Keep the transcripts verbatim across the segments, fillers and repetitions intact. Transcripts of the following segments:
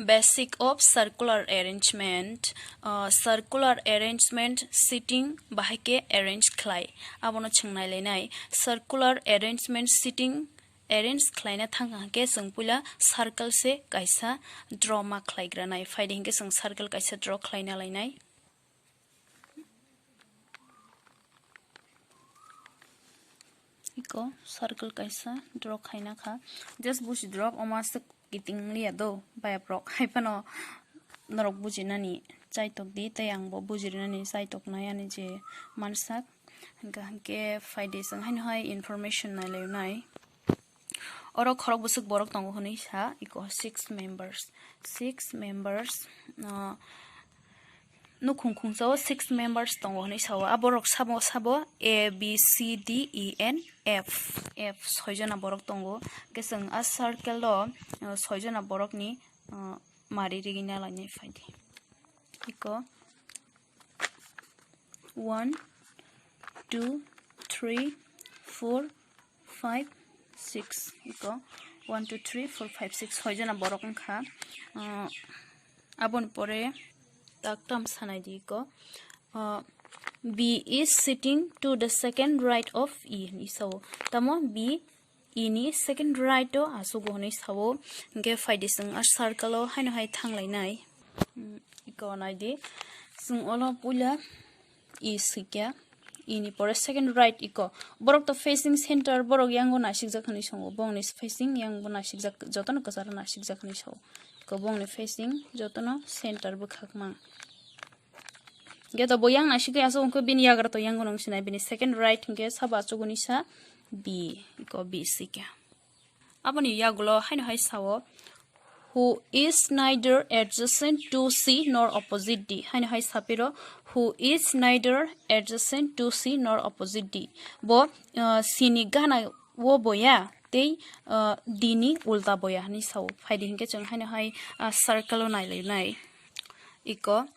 Basic of circular arrangement, uh, circular arrangement seating bahai khe arrange khlai, abono chwng nailainai. Circular arrangement seating arrange khlaina thang hwnkhe chwng puila circle se kaisa draw ma khlaigranai. Phaidi hwnkhe chwng circle kaisa draw khlaina lainai. Iko circle kaisa draw khaina kha. Just busi drop oma se kiting liya do, bayap rok hai phano norok bujinani chaitok di, tei ang bo bujirinani chaitok nai ani je mansak. Hingka hingke phaidi chwng haino hai information nailainai. Oro khorok bwswk borok tongo hwnwi sa, iko six members, six members, uh, nukhung khungsa o six members tongo hwnwi sa o. A borok sabo, sabo A, B, C, D, E, N, F, F soi jona borok tongo. Hingke chwng a circle o, uh, soi jona borokni, uh, mari rigina lainai phaidi. Iko one, two, three, four, five, six. Iko one, two, three, four, five, six, soi jona borok wngkha. Uh, aboni pore taktam sanai di iko. Uh, B is sitting to the second right of E hinwi sao. Tamo B E ni second right o achugo hinwi sao. Hingke phaidi chwng a circle o haino hai thanglainai. Hmm, iko naidi. Chwng olo puila E sikya. E ni pore second right iko. Borok to facing center, borok yango nasikjak hinwi songo. Bongni facing yango nasikjak, jotono kwcharo nasikjak hinwi sao. Iko bongni facing jotono center bwkhak mang. Hingke to bo yang nasikya aswk wngkhe bini yagra to yango nung sinai. Bini second right hingke sabo achuguni sa B, iko B sikya. Aboni yagulo haino hai sao, "Who is neither adjacent to C nor opposite D." Haino hai sapiro, "Who is neither adjacent to C nor opposite D." Bo, uh, C ni gana o boya, tei, uh, D ni ulta boya hinwi sao. Phaidi hingke chwng haino hai, uh, circle o nailainai. Iko,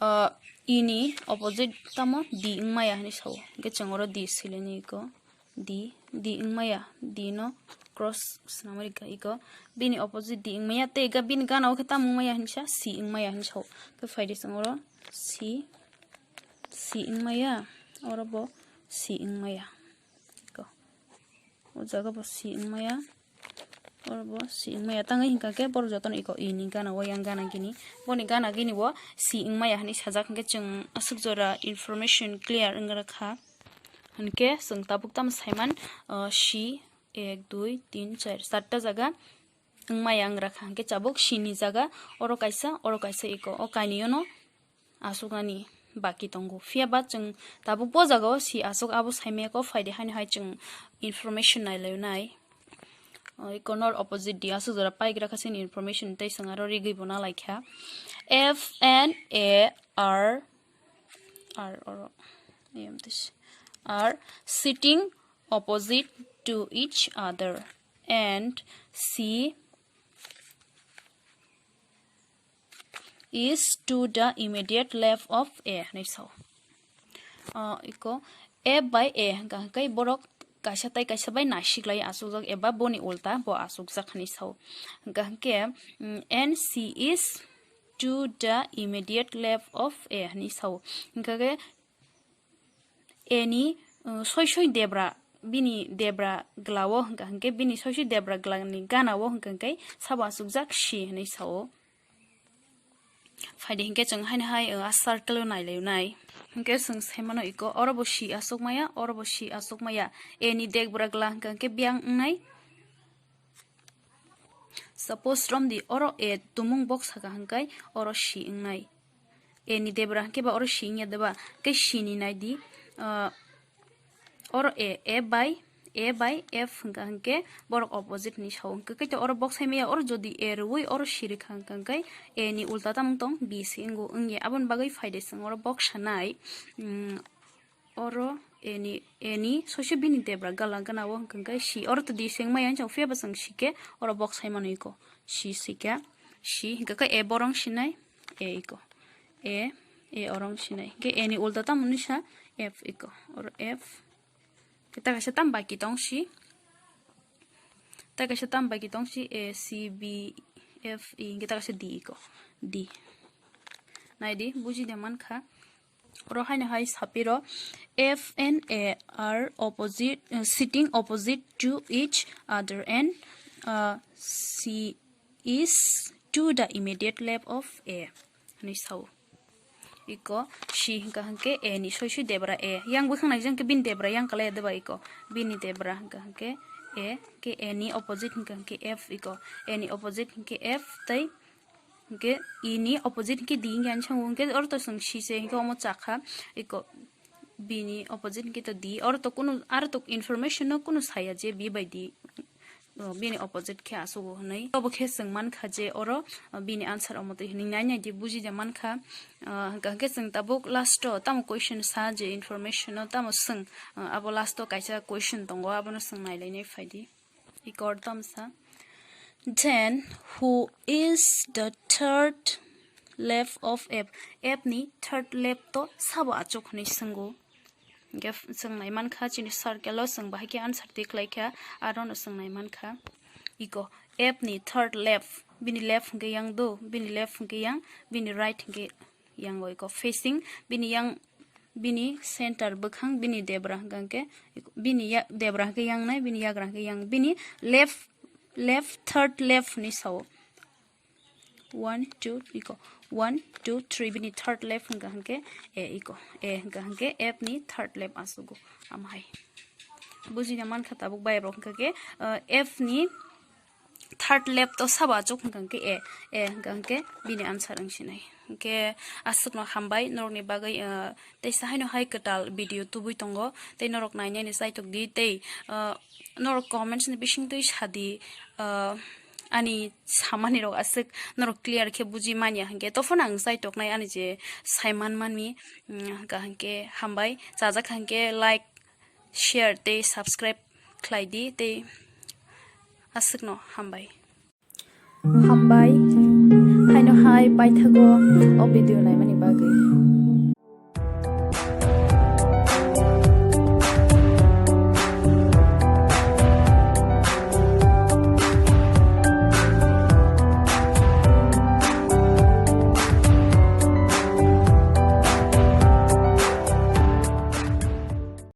uh, E ni opposite tamo D wngmaya hinwi sao. Hingke chwng oro D silainai iko. D, D wngmaya, D no cross swnamwi rikha iko. Bini opposite D wngmaya, tei ga bini gana o khe tamo wngmaya hinsa, C wngmaya hinsa. Khe phaidi chwng oro C, C wngmaya, oro bo C wngmaya. Iko. O jaga bo C wngmaya. Oro bo C wngmaya tangwi hingka khe borok jotono iko E ni gana o yang gana gini. Boni gana gini bo C wngmaya hinwi sajak, hingke chwng aswk jora information clear wngrakha. Hingke chwng tabuk tamo saiman, uh, C ek, dui, tin, char, charta jaga wngmaya wngrakha. Hingke chabuk C ni jaga oro kaisa, oro kaisa iko. O kainwi ono aswknani baki tongo. Phiya ba chwng tabuk bo jaga o C aswk abo saimaya kho, phaidi haino hai chwng information nailainai. O iko nor opposite D aswk jora paigra kha chini information tei chwng aro rigwi bo nalaikha. F and A are, are oro, em, this, are sitting opposite to each other and C is to the immediate left of A hinwi sao. Ah, iko F by A hingka hingke borok kaisa tai kaisa bai naisik lai achukjak eba boni ulta bo achukjak hinwi sao. Hingka hingke, mm, and C is to the immediate left of A hinwi sao. Hingka khe A ni, uh, soi soi debra, bini debra gla o hingka hingke bini soi soi debra gla ni gana o hingka hingke sabo achukjak C hinwi sao. Phaidi hingke chwng haino hai, uh, a circle o nailainai. Hingke chwng saimano iko, oro bo C achukmaya, oro bo C achukmaya. A ni debra gla hingka hingke biyang wngnai. Suppose romdi oro A tumung box saka hingke oro C wngnai. A ni debra hingke ba oro C wngya deba? Hingke C ni naidi, uh, oro A, A by, A by F hingka hingke borok opposite hinwi sao. Hingke khe to oro box saimaya, oro jodi A rwui oro C rwkha hingka hingke A ni ulta tamung tong B C wngo wngya. Aboni bagwi phaidi chwng oro box sanai, mm, oro A ni, A ni soise bini debra gala gana o hingka hingke C, oro to D C wngmaya hinwi sao, phiya ba chwng C khe oro box saimano iko. C sikha, C hingka khe A borong sinai, A iko. A, A orong sinai. Hingke A ni ulta tamo hinwi sa, F iko. Oro F. Khe ta kaisa tam baki tong C. Ta kaisa tam baki tong C, A, C, B, F E, hingke ta kaisa D iko. D. Naidi, buji de mankha. Oro haino hai sapiro, F and A are opposite, uh, sitting opposite to each other and, uh, C is to the immediate left of A. Hinui sao. Iko C hingka hingke A ni soi soi debra A. Yang bwkhang naijak hingke bini debra yang kalai deba iko. Bini debra hingka hingke A, ke A ni opposite hingka hingke F iko. A ni opposite hingke F tei hingke E ni opposite hingke D hingke ani sango hingke oro to chwng C se hingke omo chakha iko. Bini opposite hingke to D. Oro to kunu, aro to information no kunu saya je B bai D. O, bini opposite khe asugo hinui. Obo khe chwng mankha je oro, o, bini answer omo twi hinui nai nai di buji de mankha. O, hwnkha hwnkhe chwng tabuk last o tamo question sa je information o tamo swng, o, abo last o kaisa question tongo, abono chwng nai lai nai phai di. Ikor tamsa. Then who is the third left of F? F ni third left to sabo achuk hinui swngo. Hingke f-, chwng nai mankha chini circle o chwng bahai khe answer twi khlai kha, aro no chwng nai mankha. Iko F ni third left, bini left hingke yang do, bini left hingke yang, bini right hingke yang o iko facing, bini yang, bini center bwkhang, bini debra hingka hingke, bini ya-, debra hingke yang nai, bini yagra hingke yang, bini left, left, third left hinui sao. One, two, iko. One, two, three, bini third left hingka hingke A iko. A hingka hingke F ni third left asugo. Amhai. Buji na mankha tabuk bai rok hingka ke, uh, F ni third left to sabo achuk hingka hingke A. A hingka hingke bini answer wng sinai. Hingke aswkno hambai norokni bagwi, uh, teisa haino hai kwtal video tubui tongo. Tei norok nainani chaitok di tei, uh, norok comments ni bising twi sadi, uh, ani samani rok aswk norok clear khe buji manya hingke tophano ang chai toknai ani je sai man manmi, mm, hingka hingke hambai chajak hingke like, share tei subscribe khlai di tei aswkno hambai. Hambai haino hai paithago o video naimani bagwi.